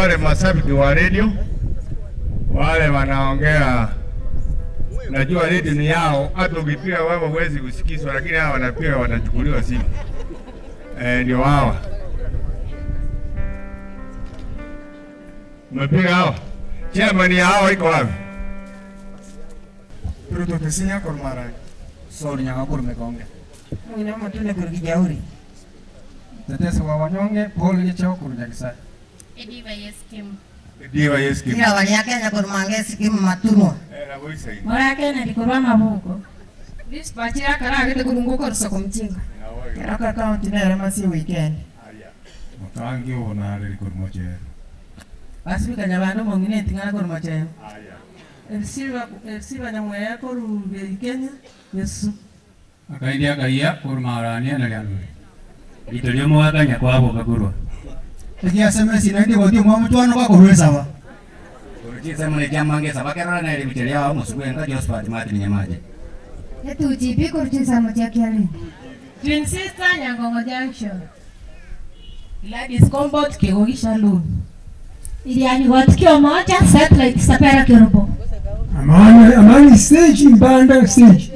Wale mashabiki wa redio wale wanaongea, najua redio ni yao, hata ukipiga wewe huwezi kusikizwa, lakini hawa wanapiga wanachukuliwa simu. Eh, ndio hawa mmepiga hawa. Chairman ya hawa iko wapi? Ruto Kisinya korwa Marani. Saul Nyang'au korwa Mekonge. Omong'ina omotunde korwa Kijauri. Mtetezi wa wanyonge Paul Gechao korwa Nyagisae. Ediba y'esikimu. Ediba y'esikimu. Riroba ria Kenya korwa Manga esikimu Matunwa. Moraa Kennedy korwa Amabuko. Dispatch yakaragete korwa ngokorusa komchinga. Keroka County nere Masii Weekend. Motangi obonareri korwa mochero. Basibika Nyabande omong'ina eting'ana korwa mochero. Elisiba Nyamweya korwa Kenya, Yesu. Akaindia akayia korwa Maarania na Rianuri. Rito ri'omogaka nyakwaboka korwa. Ekiasemesi naende goti omwami chwano gakorwa esaba. Korwa chinsemo ne chiamanga esaba kerore nere ribicha riao omosubwa enka Josephat Martin Nyamache. Etuchi pi korwa chinsemo chia Kiarini. Twin sister Nyangongo Junction. Gladys Kombot Kegogi Shalom. Irianyi got Kiomocha Satellite Sapera Kerubo. Amani, Amani stage, Mbanda stage.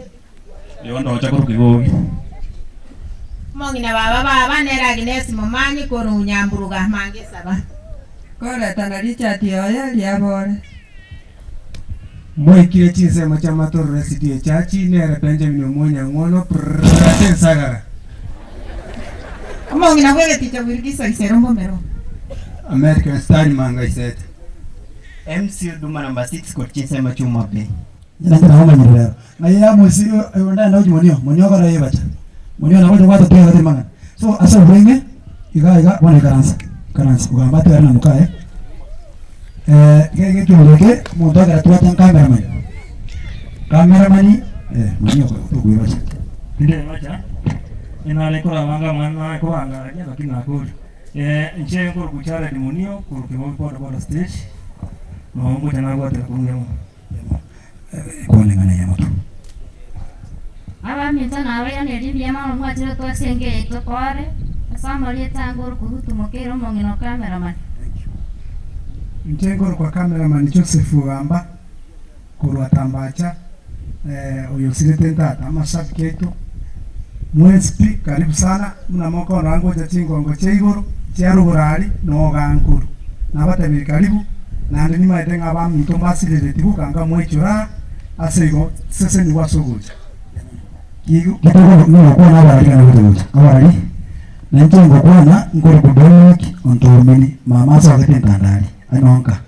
Yondo ocha korwa Kigogi. Omong'ina baba baba nere Agnes Momanyi korwa Nyamburuga Manga Esaba. Koretana Richard oye riabore. Mwaikire chinsemo chi'amatororo SDA Church, nere Benjamin Omonyang'wono prrrr ase ensagara. Omong'ina bw'egeticha Wilkison Serombo Merongo. American Style Manga Isete. MC Huduma number 6 korwa chinsemo chia Homa Bay. Inche nainche namomanyire rero, ng'a yeye amosi oyo onde agochia monio, monio okore ebacha, monio nabo ogocha gwatotwera tari mang'ana. So ase obweng'e, iga iga bono ikaransa, ikaransa ogamba atwere na mokaye, geke ekeombe eke, omonto ekero twacha cameraman, cameraman monio tokoebacha. Rinde bacha, enare korabanga amang'ana nare kobanga aria lakini nakorire. Inche nkorokwa Jared Munio korwa Kegogi boda boda stage, noo ngocha nabwatera korwa Nyamura. Kwane ng'ana eyemo tu. Abaminto nabairanerie mbuya mono mwachire twase enka yaito kore, ase amarieta ange ore korutu mokeire omong'ina o cameraman. Inche nkorokwa cameraman Joseph Ogamba korwa Tambacha oyo osirete ntata amashabiki aito mwensi pi karibu sana buna mokondora ngocha chingongo chia igoro chia rogoro aria nogankuru nabatebirie karibu naende nimaete ng'a abaminto mbasirereti gokanga mwaichora aa ase igo sesenigwe ase ogocha. Nogokwana abarari gana gocha gocha abarari nainche ngokwana nkorokwa Dominic Ontomini mama asogete entandari anonka.